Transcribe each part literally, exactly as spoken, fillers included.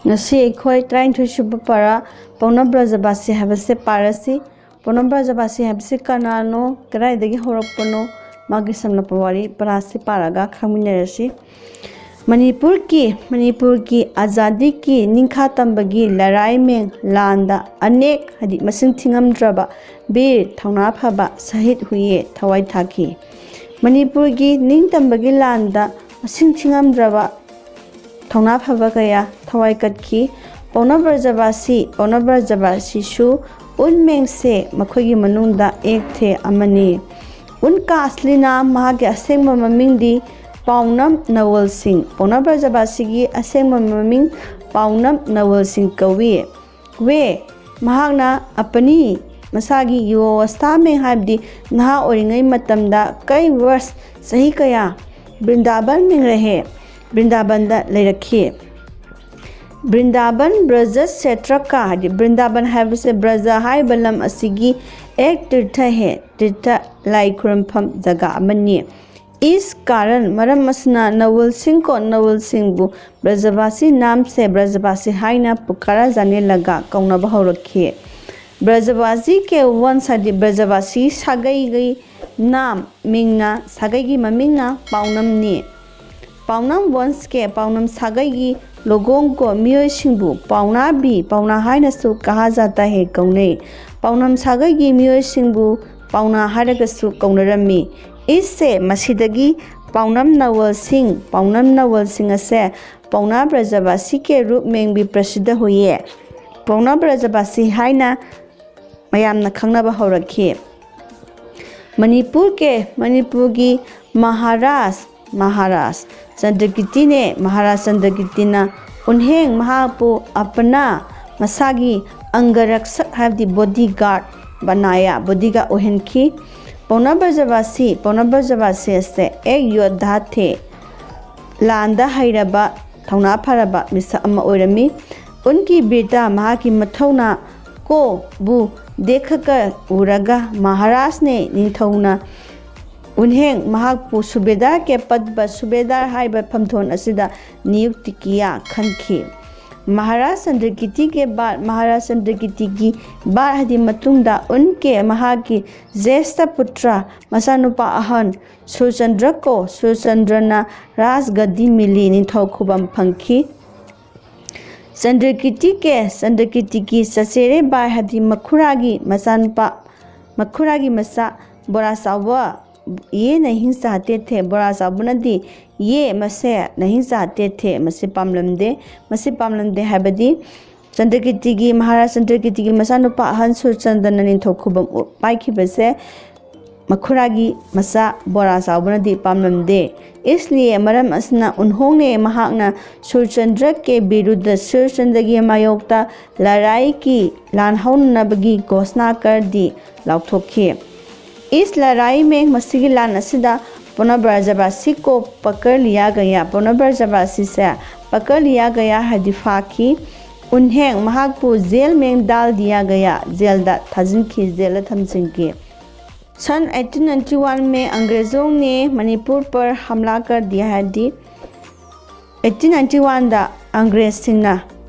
ꯉꯁꯤ ꯑꯩꯈꯣꯏ ꯇꯔꯥꯅꯤꯊꯣꯏ ꯁꯨꯕ ꯄꯔꯥ ꯄꯥꯎꯅ ꯕ꯭ꯔꯖꯕꯥꯁꯤ ꯍꯥꯏꯕꯁꯦ ꯄꯥꯔꯁꯤ꯫ ꯄꯥꯎꯅ ꯕ꯭ꯔꯖꯕꯥꯁꯤ ꯍꯥꯏꯕꯁꯤ ꯀꯅꯥꯅꯣ, ꯀꯗꯥꯏꯗꯒꯤ ꯍꯧꯔꯛꯄꯅꯣ, ꯃꯥꯒꯤ ꯁꯝꯂꯞꯄ ꯋꯥꯔꯤ ꯄꯔꯥꯁꯤ ꯄꯥꯔꯒ ꯈꯪꯃꯤꯟꯅꯔꯁꯤ꯫ ꯃꯅꯤꯄꯨꯔꯒꯤ ꯃꯅꯤꯄꯨꯔꯒꯤ ꯑꯖꯥꯗꯤꯒꯤ ꯅꯤꯡꯈꯥ ꯇꯝꯕꯒꯤ ꯂꯔꯥꯏꯃꯦꯡ ꯂꯥꯟꯗ ꯑꯅꯦꯛ ꯍꯥꯏꯗꯤ ꯃꯁꯤꯡ ꯊꯤꯉꯝꯗ꯭ꯔꯕ ꯕꯤꯔ ꯊꯧꯅꯥ ꯐꯕ ꯁꯍꯤꯗ ꯍꯨꯏꯌꯦ ꯊꯋꯥꯏ ꯊꯥꯈꯤ꯫ ꯃꯅꯤꯄꯨꯔꯒꯤ ꯅꯤꯡꯇꯝꯕꯒꯤ ꯂꯥꯟꯗ ꯃꯁꯤꯡ ꯊꯤꯉꯝꯗ꯭ꯔꯕ ꯊꯧꯅꯥ ꯐꯕ ꯀꯌꯥ ꯊꯋꯥꯏ ꯀꯠꯈꯤ꯫ ꯄꯥꯎꯅ ꯕ꯭ꯔꯖꯕꯥꯁꯤ ꯄꯥꯎꯅ ꯕ꯭ꯔꯖꯕꯥꯁꯤꯁꯨ ꯎꯟꯃꯦꯡꯁꯦ ꯃꯈꯣꯏꯒꯤ ꯃꯅꯨꯡꯗ ꯑꯦꯛꯊꯦ ꯑꯃꯅꯤ꯫ ꯎꯟ ꯀꯥꯁꯂꯤꯅ ꯃꯍꯥꯛꯀꯤ ꯑꯁꯦꯡꯕ ꯃꯃꯤꯡꯗꯤ ꯄꯥꯎꯅꯝ ꯅꯋꯜꯁꯤꯡ꯫ ꯄꯥꯎꯅ ꯕ꯭ꯔꯖꯕꯥꯁꯤꯒꯤ ꯑꯁꯦꯡꯕ ꯃꯃꯤꯡ ꯄꯥꯎꯅꯝ ꯅꯋꯜꯁꯤꯡ ꯀꯧꯏ꯫ ꯋꯦ ꯃꯍꯥꯛꯅ ꯑꯄꯅꯤ ꯃꯁꯥꯒꯤ ꯌꯨꯋꯥꯋꯁꯊꯥꯃꯦꯡ ꯍꯥꯏꯕꯗꯤ ꯅꯍꯥ ꯑꯣꯏꯔꯤꯉꯩ ꯃꯇꯝꯗ ꯀꯩ ꯋꯔꯁ ꯆꯍꯤ ꯀꯌꯥ ꯕ꯭ꯔꯤꯟꯗꯥꯕꯟ ꯃꯦꯡꯔꯦꯍꯦ ꯕ꯭ꯔꯤꯟꯗꯥꯕꯟꯗ ꯂꯩꯔꯛꯈꯤ꯫ ꯕ꯭ꯔꯤꯟꯗꯥꯕꯟ ꯕ꯭ꯔꯖ ꯁꯦꯇ꯭ꯔꯀꯥ ꯍꯥꯏꯗꯤ ꯕ꯭ꯔꯤꯟꯗꯥꯕꯟ ꯍꯥꯏꯕꯁꯦ ꯕ꯭ꯔꯖ ꯍꯥꯏꯔꯤꯕ ꯂꯝ ꯑꯁꯤꯒꯤ ꯑꯦꯛ ꯇꯤꯔꯊ ꯍꯦ ꯇꯤꯔꯊ ꯂꯥꯏ ꯈꯨꯔꯨꯝꯐꯝ ꯖꯒꯥ ꯑꯃꯅꯤ꯫ ꯏꯁ ꯀꯥꯔꯟ ꯃꯔꯝ ꯑꯁꯤꯅ ꯅꯋꯜꯁꯤꯡ ꯀꯣ ꯅꯋꯜꯁꯤꯡꯕꯨ ꯕ꯭ꯔꯖꯕꯥꯁꯤ ꯅꯥꯝꯁꯦ ꯕ꯭ꯔꯖꯕꯥꯁꯤ ꯍꯥꯏꯅ ꯄꯨꯀꯥꯔꯥ ꯖꯥꯅꯦ ꯂꯒꯥ ꯀꯧꯅꯕ ꯍꯧꯔꯛꯈꯤ꯫ ꯕ꯭ꯔꯖꯕꯥꯁꯤ ꯀꯦ ꯋꯟꯁ ꯍꯥꯏꯗꯤ ꯕ꯭ꯔꯖꯕꯥꯁꯤ ꯁꯥꯒꯩꯒꯤ ꯅꯥꯝ ꯃꯤꯡꯅ ꯁꯥꯒꯩꯒꯤ ꯃꯃꯤꯡꯅ ꯄꯥꯎꯅꯝꯅꯤ꯫ ꯄꯥꯎꯅꯝ ꯋꯟꯁ ꯀꯦ ꯄꯥꯎꯅꯝ ꯁꯥꯒꯩꯒꯤ ꯂꯣꯒꯣꯡꯒꯣ ꯃꯤꯑꯣꯏꯁꯤꯡꯕꯨ ꯄꯥꯎꯅꯥꯕꯤ ꯄꯥꯎꯅꯥ ꯍꯥꯏꯅꯁꯨ ꯀꯍꯥ ꯖꯥꯇꯥ ꯍꯦ ꯀꯧꯅꯩ꯫ ꯄꯥꯎꯅꯝ ꯁꯥꯒꯩꯒꯤ ꯃꯤꯑꯣꯏꯁꯤꯡꯕꯨ ꯄꯥꯎꯅꯥ ꯍꯥꯏꯔꯒꯁꯨ ꯀꯧꯅꯔꯝꯃꯤ꯫ ꯏꯁꯁꯦ ꯃꯁꯤꯗꯒꯤ ꯄꯥꯎꯅꯝ ꯅꯋꯜꯁꯤꯡ ꯄꯥꯎꯅꯝ ꯅꯋꯜꯁꯤꯡ ꯑꯁꯦ ꯄꯥꯎꯅꯥ ꯕ꯭ꯔꯖꯕꯥꯁꯤ ꯀꯦ ꯔꯨꯞ ꯃꯦꯡꯕꯤ ꯄ꯭ꯔꯁꯤꯗ ꯍꯨꯏꯌꯦ ꯄꯥꯎꯅꯥ ꯕ꯭ꯔꯖꯕꯥꯁꯤ ꯍꯥꯏꯅ ꯃꯌꯥꯝꯅ ꯈꯪꯅꯕ ꯍꯧꯔꯛꯈꯤ꯫ ꯃꯅꯤꯄꯨꯔ ꯀꯦ ꯃꯅꯤꯄꯨꯔꯒꯤ ꯃꯍꯥꯔꯥꯖ ꯃꯍꯥꯔꯥꯖ ꯆꯟꯗ꯭ꯔꯀꯤꯇꯤꯅꯦ꯫ ꯃꯍꯥꯔꯥꯖ ꯆꯟꯗ꯭ꯔꯀꯤꯇꯤꯅ ꯎꯟꯍꯦꯡ ꯃꯍꯥꯛꯄꯨ ꯑꯄꯅꯥ ꯃꯁꯥꯒꯤ ꯑꯪꯒꯔꯛꯁꯛ ꯍꯥꯏꯕꯗꯤ ꯕꯣꯗꯤ ꯒꯥꯔꯗ ꯕꯅꯥꯌꯥ ꯕꯣꯗꯤ ꯒꯥꯔꯗ ꯑꯣꯏꯍꯟꯈꯤ꯫ ꯄꯥꯎꯅꯥ ꯕ꯭ꯔꯖꯕꯥꯁꯤ ꯄꯥꯎꯅꯥ ꯕ꯭ꯔꯖꯕꯥꯁꯤ ꯑꯁꯦ ꯑꯦꯛ ꯌꯣꯙꯥ ꯊꯦ ꯂꯥꯟꯗ ꯍꯩꯔꯕ ꯊꯧꯅꯥ ꯐꯔꯕ ꯃꯤꯁꯛ ꯑꯃ ꯑꯣꯏꯔꯝꯃꯤ꯫ ꯎꯟꯀꯤ ꯕꯤꯔꯇꯥ ꯃꯍꯥꯛꯀꯤ ꯃꯊꯧꯅꯥ ꯀꯣ ꯕꯨ ꯗꯦꯈꯀ ꯎꯔꯒ ꯃꯍꯥꯔꯥꯖꯅꯦ ꯅꯤꯡꯊꯧꯅ ꯎꯟꯍꯦꯡ ꯃꯍꯥꯛꯄꯨ ꯁꯨꯕꯦꯗꯥꯔ ꯀꯦ ꯄꯗꯕ ꯁꯨꯕꯦꯗꯥꯔ ꯍꯥꯏꯕ ꯐꯝꯊꯣꯟ ꯑꯁꯤꯗ ꯅꯤꯌꯨꯛꯇꯤ ꯀꯤꯌꯥ ꯈꯟꯈꯤ꯫ ꯃꯍꯥꯔꯥꯖ ꯆꯟꯗ꯭ꯔꯀꯤꯇꯤꯒꯤ ꯕꯥꯠ, ꯃꯍꯥꯔꯥꯖ ꯆꯟꯗ꯭ꯔꯀꯤꯇꯤꯒꯤ ꯕꯥꯠ ꯍꯥꯏꯗꯤ ꯃꯇꯨꯡꯗ ꯎꯟꯀꯦ ꯃꯍꯥꯛꯀꯤ ꯖ꯭ꯌꯦꯁꯊ ꯄꯨꯇ꯭ꯔ, ꯃꯆꯥꯅꯨꯄꯥ ꯑꯍꯟ ꯁꯨꯔꯆꯟꯗ꯭ꯔ ꯀꯣ ꯁꯨꯔꯆꯟꯗ꯭ꯔꯅ ꯔꯥꯖꯒꯗꯤ ꯃꯤꯂꯤ ꯅꯤꯡꯊꯧ ꯈꯨꯕꯝ ꯐꯪꯈꯤ꯫ ꯆꯟꯗ꯭ꯔꯀꯤꯇꯤꯒꯤ ꯆꯟꯗ꯭ꯔꯀꯤꯇꯤꯒꯤ ꯆꯆꯦꯔꯦ ꯕꯥꯏ ꯍꯥꯏꯗꯤ ꯃꯈꯨꯔꯥꯒꯤ ꯃꯆꯥꯅꯨꯄꯥ, ꯃꯈꯨꯔꯥꯒꯤ ꯃꯆꯥ ꯕꯣꯔꯥ ꯆꯥꯎꯕ, ꯌꯦ ꯅꯍꯤꯡ ꯆꯥꯇꯦ ꯊꯦ, ꯕꯣꯔꯥ ꯆꯥꯎꯕꯅꯗꯤ ꯌꯦ ꯃꯁꯦ ꯅꯍꯤꯡ ꯆꯥꯇꯦ ꯊꯦ, ꯃꯁꯤ ꯄꯥꯝꯂꯝꯗꯦ꯫ ꯃꯁꯤ ꯄꯥꯝꯂꯝꯗꯦ ꯍꯥꯏꯕꯗꯤ ꯆꯟꯗ꯭ꯔꯀꯤꯇꯤꯒꯤ, ꯃꯍꯥꯔꯥꯖ ꯆꯟꯗ꯭ꯔꯀꯤꯇꯤꯒꯤ ꯃꯆꯥꯅꯨꯄꯥ ꯑꯍꯟ ꯁꯨꯔꯆꯟꯗ꯭ꯔꯅ ꯅꯤꯡꯊꯧ ꯈꯨꯕꯝ ꯄꯥꯏꯈꯤꯕꯁꯦ ꯃꯈꯨꯔꯥꯒꯤ ꯃꯆꯥ ꯕꯣꯔꯥ ꯆꯥꯎꯕꯅꯗꯤ ꯄꯥꯝꯂꯝꯗꯦ꯫ ꯏꯁꯂꯤꯌꯦ ꯃꯔꯝ ꯑꯁꯤꯅ ꯎꯟꯍꯣꯡꯅꯦ ꯃꯍꯥꯛꯅ ꯁꯨꯔꯆꯟꯗ꯭ꯔ ꯀꯦ ꯕꯤꯔꯨꯗ ꯁꯨꯔꯆꯟꯗ꯭ꯔꯒꯤ ꯃꯥꯌꯣꯛꯇ ꯂꯔꯥꯏꯒꯤ ꯂꯥꯟ ꯍꯧꯅꯅꯕꯒꯤ ꯘꯣꯁꯅꯥ ꯀꯔꯗꯤ ꯂꯥꯎꯊꯣꯛꯈꯤ꯫ ꯏꯁ ꯂꯔꯥꯏ ꯃꯦꯡ ꯃꯁꯤꯒꯤ ꯂꯥꯟ ꯑꯁꯤꯗ ꯄꯣꯅꯕ꯭ꯔꯖꯕꯥꯁꯤ ꯀꯣ ꯄꯀꯔ ꯂꯤꯌꯥ ꯒꯌꯥ, ꯄꯣꯅꯕ꯭ꯔꯖꯕꯥꯁꯤꯁꯦ ꯄꯀꯔ ꯂꯤꯌꯥ ꯒꯌꯥ ꯍꯥꯏꯗꯤ ꯐꯥꯈꯤ꯫ ꯎꯟꯍꯦꯡ ꯃꯍꯥꯛꯄꯨ ꯖꯦꯜ ꯃꯦꯡ ꯗꯥꯜ ꯗꯤꯌꯥ ꯒꯌꯥ, ꯖꯦꯜꯗ ꯊꯥꯖꯤꯟꯈꯤ, ꯖꯦꯜꯗ ꯊꯝꯖꯤꯟꯈꯤ꯫ सन एटीन नाइन्टी वन में अंग्रेज़ों ने मणिपुर पर हमला कर दिया है डी ꯑꯩꯠꯇꯤꯟ ꯅꯥꯏꯟꯇꯤ ꯋꯥꯟꯗ ꯑꯪꯒ꯭ꯔꯦꯖꯁꯤꯡꯅ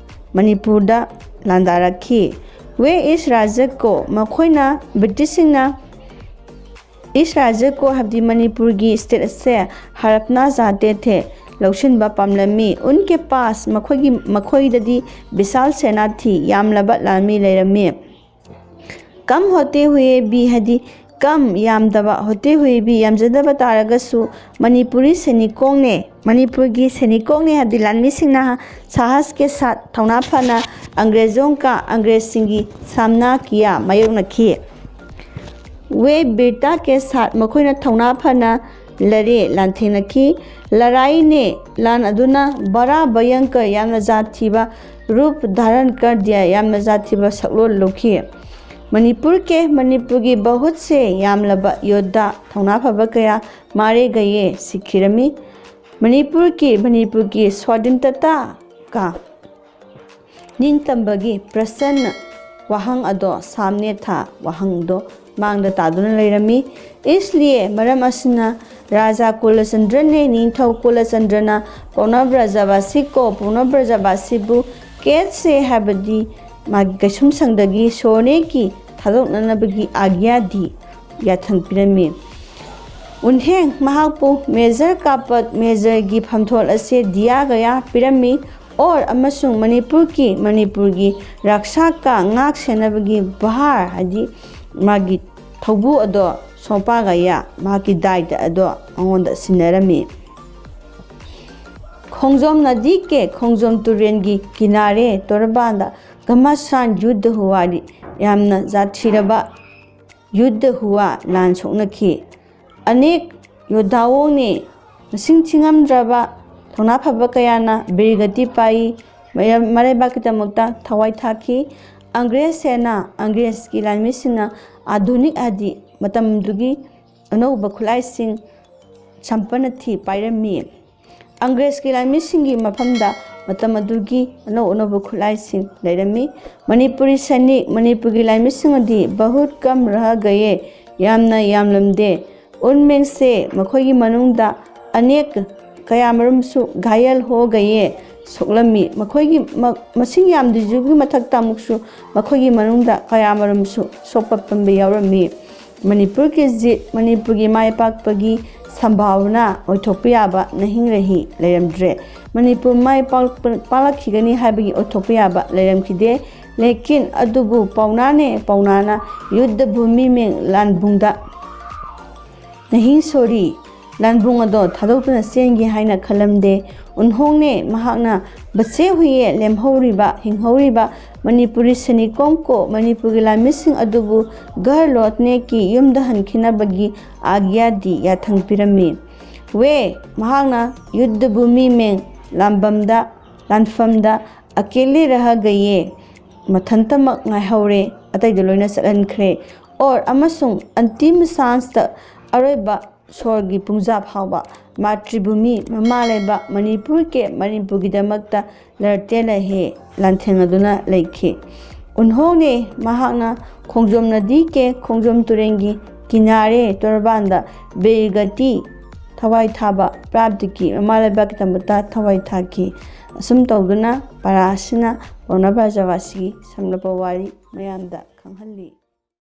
ꯃꯅꯤꯄꯨꯔꯗ ꯂꯥꯟꯗꯥꯔꯛꯈꯤ꯫ ꯋꯦ ꯏꯁ ꯔꯥꯖ꯭ꯌ ꯀꯣ ꯃꯈꯣꯏꯅ ꯕ꯭ꯔꯤꯇꯤꯁꯁꯤꯡꯅ ꯏꯁ ꯔꯥꯖ꯭ꯌ ꯀꯣ ꯍꯥꯏꯕꯗꯤ ꯃꯅꯤꯄꯨꯔꯒꯤ ꯁ꯭ꯇꯦꯠ ꯑꯁꯦ ꯍꯔꯞꯅꯥ ꯖꯥꯇꯦ ꯊꯦ ꯂꯧꯁꯤꯟꯕ ꯄꯥꯝꯂꯝꯃꯤ꯫ ꯎꯟꯀꯦ ꯄꯥꯁ ꯃꯈꯣꯏꯒꯤ ꯃꯈꯣꯏꯗꯗꯤ ꯕꯤꯁꯥꯜ ꯁꯦꯅꯥ ꯊꯤ ꯌꯥꯝꯂꯕ ꯂꯥꯟꯃꯤ ꯂꯩꯔꯝꯃꯤ꯫ ꯀꯝ ꯍꯣꯇꯦ ꯍꯨꯌꯦ ꯕꯤ ꯍꯥꯏꯗꯤ ꯀꯝ ꯌꯥꯝꯗꯕ ꯍꯣꯇꯦ ꯍꯨꯌꯦ ꯕꯤ ꯌꯥꯝꯖꯗꯕ ꯇꯥꯔꯒꯁꯨ ꯃꯅꯤꯄꯨꯔꯤ ꯁꯦꯅꯤꯀꯣꯡꯅꯦ ꯃꯅꯤꯄꯨꯔꯒꯤ ꯁꯦꯅꯤꯀꯣꯡꯅꯦ ꯍꯥꯏꯕꯗꯤ ꯂꯥꯟꯃꯤꯁꯤꯡꯅ ꯁꯥꯍꯁ ꯀꯦ ꯁꯥꯠ ꯊꯧꯅꯥ ꯐꯅ ꯑꯪꯒ꯭ꯔꯦꯖꯣꯡ ꯀ ꯑꯪꯒ꯭ꯔꯦꯖꯁꯤꯡꯒꯤ ꯁꯥꯝꯅꯥ ꯀꯤꯌꯥ ꯃꯥꯌꯣꯛꯅꯈꯤ꯫ ꯋꯦ ꯕꯤꯔꯇꯥ ꯀꯦ ꯁꯥꯠ ꯃꯈꯣꯏꯅ ꯊꯧꯅꯥ ꯐꯅ ꯂꯔꯦ ꯂꯥꯟꯊꯦꯡꯅꯈꯤ꯫ ꯂꯔꯥꯏꯅꯦ ꯂꯥꯟ ꯑꯗꯨꯅ ꯕꯔꯥ ꯕꯌꯪꯀ ꯌꯥꯝꯅ ꯖꯥꯠ ꯊꯤꯕ ꯔꯨꯞ ꯙꯥꯔꯟ ꯀꯔꯗꯤꯌꯥ ꯌꯥꯝꯅ ꯖꯥꯠ ꯊꯤꯕ ꯁꯛꯂꯣꯟ ꯂꯧꯈꯤ꯫ ꯃꯅꯤꯄꯨꯔ ꯀꯦ ꯃꯅꯤꯄꯨꯔꯒꯤ ꯕꯍꯨꯠ ꯁꯦ ꯌꯥꯝꯂꯕ ꯌꯣꯗꯥ ꯊꯧꯅꯥ ꯐꯕ ꯀꯌꯥ ꯃꯥꯔꯦ ꯒꯌꯦ ꯁꯤꯈꯤꯔꯝꯃꯤ꯫ ꯃꯅꯤꯄꯨꯔꯒꯤ ꯃꯅꯤꯄꯨꯔꯒꯤ ꯁ꯭ꯋꯥꯙꯤꯟꯇꯇꯥ ꯀ ꯅꯤꯡꯇꯝꯕꯒꯤ ꯄ꯭ꯔꯁꯟꯅ ꯋꯥꯍꯪ ꯑꯗꯣ ꯁꯥꯝꯅꯦ ꯊꯥ ꯋꯥꯍꯪꯗꯣ ꯃꯥꯡꯗ ꯇꯥꯗꯨꯅ ꯂꯩꯔꯝꯃꯤ꯫ ꯏꯁꯂꯤꯌꯦ ꯃꯔꯝ ꯑꯁꯤꯅ ꯔꯥꯖꯥ ꯀꯨꯂꯆꯟꯗ꯭ꯔꯅꯦ ꯅꯤꯡꯊꯧ ꯀꯨꯂꯆꯟꯗ꯭ꯔꯅ ꯄꯧꯅꯕ꯭ꯔꯖꯕꯥꯁꯤ ꯀꯣ ꯄꯧꯅꯕ꯭ꯔꯖꯕꯥꯁꯤꯕꯨ ꯀꯦꯠꯁꯦ ꯍꯥꯏꯕꯗꯤ ꯃꯥꯒꯤ ꯀꯩꯁꯨꯝꯁꯪꯗꯒꯤ ꯁꯣꯔꯅꯦꯒꯤ ꯊꯥꯗꯣꯛꯅꯅꯕꯒꯤ ꯑꯥꯒ꯭ꯌꯥꯗꯤ ꯌꯥꯊꯪ ꯄꯤꯔꯝꯃꯤ꯫ ꯎꯟꯍꯦꯡ ꯃꯍꯥꯛꯄꯨ ꯃꯦꯖꯔ ꯀꯥꯄꯠ ꯃꯦꯖꯔꯒꯤ ꯐꯝꯊꯣꯜ ꯑꯁꯦ ꯗꯤꯌꯥ ꯒꯌꯥ ꯄꯤꯔꯝꯃꯤ꯫ ꯑꯣꯔ ꯑꯃꯁꯨꯡ ꯃꯅꯤꯄꯨꯔꯒꯤ ꯃꯅꯤꯄꯨꯔꯒꯤ ꯔꯛꯁꯥꯀꯥ ꯉꯥꯛ ꯁꯦꯟꯅꯕꯒꯤ ꯚꯥꯔ ꯍꯥꯏꯗꯤ ꯃꯥꯒꯤ ꯊꯧꯕꯨ ꯑꯗꯣ ꯁꯣꯝꯄꯥ ꯒꯌꯥ ꯃꯍꯥꯛꯀꯤ ꯗꯥꯏꯇ ꯑꯗꯣ ꯃꯉꯣꯟꯗ ꯁꯤꯟꯅꯔꯝꯃꯤ꯫ ꯈꯣꯡꯖꯣꯝ ꯅꯗꯤ ꯀꯦ ꯈꯣꯡꯖꯣꯝ ꯇꯨꯔꯦꯜꯒꯤ ꯀꯤꯅꯥꯔꯦ ꯇꯣꯔꯕꯥꯟꯗ ꯒꯃꯥꯁꯥꯟ ꯌꯨꯗ ꯍꯨꯋꯥꯗꯤ ꯌꯥꯝꯅ ꯖꯥꯊꯤꯔꯕ ꯌꯨꯗ ꯍꯨꯋꯥ ꯂꯥꯟ ꯁꯣꯛꯅꯈꯤ꯫ ꯑꯅꯦꯛ ꯌꯣꯙꯥꯋꯣꯡꯅꯦ ꯃꯁꯤꯡ ꯊꯤꯉꯝꯗ꯭ꯔꯕ ꯊꯧꯅꯥ ꯐꯕ ꯀꯌꯥꯅ ꯕꯤꯔꯒꯇꯤ ꯄꯥꯏ ꯃꯔꯩꯕꯥꯛꯀꯤꯗꯃꯛꯇ ꯊꯋꯥꯏ ꯊꯥꯈꯤ꯫ ꯑꯪꯒ꯭ꯔꯦꯖ ꯁꯦꯅꯥ ꯑꯪꯒ꯭ꯔꯦꯖꯀꯤ ꯂꯥꯟꯃꯤꯁꯤꯡꯅ ꯑꯥꯙꯨꯅꯤꯛ ꯍꯥꯏꯗꯤ ꯃꯇꯝꯗꯨꯒꯤ ꯑꯅꯧꯕ ꯈꯨꯠꯂꯥꯏꯁꯤꯡ ꯁꯝꯄꯅꯊꯤ ꯄꯥꯏꯔꯝꯃꯤ꯫ ꯑꯪꯒ꯭ꯔꯦꯖꯀꯤ ꯂꯥꯟꯃꯤꯁꯤꯡꯒꯤ ꯃꯐꯝꯗ ꯃꯇꯝ ꯑꯗꯨꯒꯤ ꯑꯅꯧ ꯑꯅꯧꯕ ꯈꯨꯠꯂꯥꯏꯁꯤꯡ ꯂꯩꯔꯝꯃꯤ꯫ ꯃꯅꯤꯄꯨꯔꯤ ꯁꯥꯏꯅꯤꯛ ꯃꯅꯤꯄꯨꯔꯒꯤ ꯂꯥꯟꯃꯤꯁꯤꯡ ꯑꯗꯤ ꯕꯍꯨꯠ ꯀꯝ ꯔꯍ ꯒꯌꯦ ꯌꯥꯝꯅ ꯌꯥꯝꯂꯝꯗꯦ꯫ ꯎꯟꯃꯦꯡꯁꯦ ꯃꯈꯣꯏꯒꯤ ꯃꯅꯨꯡꯗ ꯑꯅꯦꯛ ꯀꯌꯥꯃꯔꯨꯝꯁꯨ ꯘꯥꯌꯜ ꯍꯣ ꯒꯌꯦ ꯁꯣꯛꯂꯝꯃꯤ꯫ ꯃꯈꯣꯏꯒꯤ ꯃꯁꯤꯡ ꯌꯥꯝꯗ꯭ꯔꯤꯗꯨꯒꯤ ꯃꯊꯛꯇ ꯑꯃꯨꯛꯁꯨ ꯃꯈꯣꯏꯒꯤ ꯃꯅꯨꯡꯗ ꯀꯌꯥꯃꯔꯨꯝꯁꯨ ꯁꯣꯛꯄ ꯄꯟꯕ ꯌꯥꯎꯔꯝꯃꯤ꯫ ꯃꯅꯤꯄꯨꯔꯒꯤ ꯖꯤꯠ ꯃꯅꯤꯄꯨꯔꯒꯤ ꯃꯥꯏ ꯄꯥꯛꯄꯒꯤ ꯁꯝꯚꯥꯕꯅꯥ ꯑꯣꯏꯊꯣꯛꯄ ꯌꯥꯕ ꯅꯍꯤꯡ ꯔꯍꯤ ꯂꯩꯔꯝꯗ꯭ꯔꯦ꯫ ꯃꯅꯤꯄꯨꯔ ꯃꯥꯏ ꯄꯥꯛꯂꯛꯈꯤꯒꯅꯤ ꯍꯥꯏꯕꯒꯤ ꯑꯣꯏꯊꯣꯛꯄ ꯌꯥꯕ ꯂꯩꯔꯝꯈꯤꯗꯦ꯫ ꯂꯦꯀꯤꯟ ꯑꯗꯨꯕꯨ ꯄꯥꯎꯅꯥꯅꯦ ꯄꯥꯎꯅꯥꯅ ꯌꯨꯗ ꯚꯨꯃꯤ ꯃꯦꯡ ꯂꯥꯟꯕꯨꯡꯗ ꯅꯍꯤꯡ ꯁꯣꯔꯤ ꯂꯥꯟꯕꯨꯡ ꯑꯗꯣ ꯊꯥꯗꯣꯛꯇꯨꯅ ꯆꯦꯟꯒꯦ ꯍꯥꯏꯅ ꯈꯜꯂꯝꯗꯦ꯫ ꯎꯟꯍꯣꯡꯅꯦ ꯃꯍꯥꯛꯅ ꯕꯆꯦ ꯍꯨꯏꯌꯦ ꯂꯦꯝꯍꯧꯔꯤꯕ ꯍꯤꯡꯍꯧꯔꯤꯕ ꯃꯅꯤꯄꯨꯔꯤ ꯁꯦꯅꯤꯀꯣꯝ ꯀꯣ ꯃꯅꯤꯄꯨꯔꯒꯤ ꯂꯥꯟꯃꯤꯁꯤꯡ ꯑꯗꯨꯕꯨ ꯘꯔ ꯂꯣꯠꯅꯦꯀꯤ ꯌꯨꯝꯗ ꯍꯟꯈꯤꯅꯕꯒꯤ ꯑꯥꯒ꯭ꯌꯥꯗꯤ ꯌꯥꯊꯪ ꯄꯤꯔꯝꯃꯤ꯫ ꯋꯦ ꯃꯍꯥꯛꯅ ꯌꯨꯗ ꯚꯨꯃꯤ ꯃꯦꯡ ꯂꯥꯟꯕꯝꯗ ꯂꯥꯟꯐꯝꯗ ꯑꯀꯦꯂꯤ ꯔꯍ ꯒꯌꯦ ꯃꯊꯟꯇꯃꯛ ꯉꯥꯏꯍꯧꯔꯦ꯫ ꯑꯇꯩꯗ ꯂꯣꯏꯅ ꯆꯠꯍꯟꯈ꯭ꯔꯦ꯫ ꯑꯣꯔ ꯑꯃꯁꯨꯡ ꯑꯟꯇꯤꯝ ꯁꯥꯟꯁꯇ ꯑꯔꯣꯏꯕ ꯁꯣꯔꯒꯤ ꯄꯨꯡꯖꯥ ꯐꯥꯎꯕ ꯃꯥꯇ꯭ꯔꯤꯚꯨꯃꯤ ꯃꯃꯥ ꯂꯩꯕꯥꯛ ꯃꯅꯤꯄꯨꯔ ꯀꯦ ꯃꯅꯤꯄꯨꯔꯒꯤꯗꯃꯛꯇ ꯂꯔꯇꯦ ꯂꯩꯍꯦ ꯂꯥꯟꯊꯦꯡꯅꯗꯨꯅ ꯂꯩꯈꯤ꯫ ꯎꯟꯍꯣꯡꯅꯦ ꯃꯍꯥꯛꯅ ꯈꯣꯡꯖꯣꯝ ꯅꯗꯤ ꯀꯦ ꯈꯣꯡꯖꯣꯝ ꯇꯨꯔꯦꯜꯒꯤ ꯀꯤꯅꯥꯔꯦ ꯇꯣꯔꯕꯥꯟꯗ ꯕꯤꯔꯒꯇꯤ ꯊꯋꯥꯏ ꯊꯥꯕ ꯄ꯭ꯔꯥꯞꯇꯤꯀꯤ ꯃꯃꯥ ꯂꯩꯕꯥꯛꯀꯤꯗꯃꯛꯇ ꯊꯋꯥꯏ ꯊꯥꯈꯤ꯫ ꯑꯁꯨꯝ ꯇꯧꯗꯨꯅ ꯄꯔꯥ ꯑꯁꯤꯅ ꯄꯥꯎꯅꯥ ꯕ꯭ꯔꯖꯕꯥꯁꯤꯒꯤ ꯁꯝꯂꯕ ꯋꯥꯔꯤ ꯃꯌꯥꯝꯗ ꯈꯪꯍꯜꯂꯤ꯫